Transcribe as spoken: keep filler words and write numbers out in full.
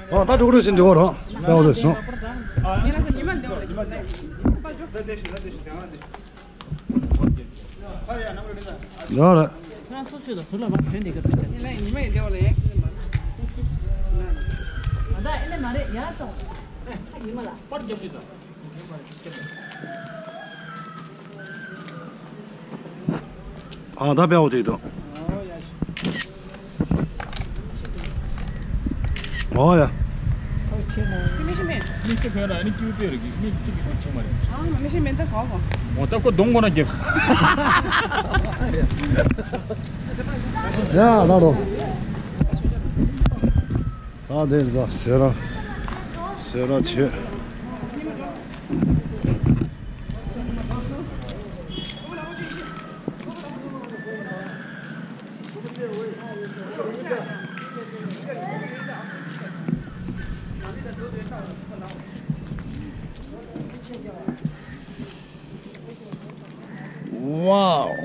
ཨ་ད་འགྲོ་གི་རེད་ཟེར་འདི་བ་རོ། ད་འོ་དེ་སོང་། ཡོད་རེད། ང་སུ་ཆུ་དང་ཟུར་ལ་མ་ཐོན་འདི་ག་རེད། ཉི་མ་ཡིན་འདི་བ་ལ་ཡ་ཁྱི་མ་ཟ། ད་ཨེ་ནི་མ་རེད་ཡ་ཏོ། ཉི་མ་ལ། ཨ་ད་དཔེ་འོ་དེ་དང་། ཨོ་ཡ། མི་ཤེས་མེད། མི་ཤེས་མེད་ལ་ཨ་ནི་ཀྱུ་པེ་རེད་གི་མི་གཅིག་གི་ཁོ་ཆུང་མ་རེད། ཨ་མི་ཤེས་མེད་ད་ག་བ། འོ་ད་ཁོ་གདོང་ཁོ་ན་རྒྱབ། ཡ་ལ་རོ། ད་དེ་ལ་ཟེར་ར་ཟེར་ར་བྱེད། Wow.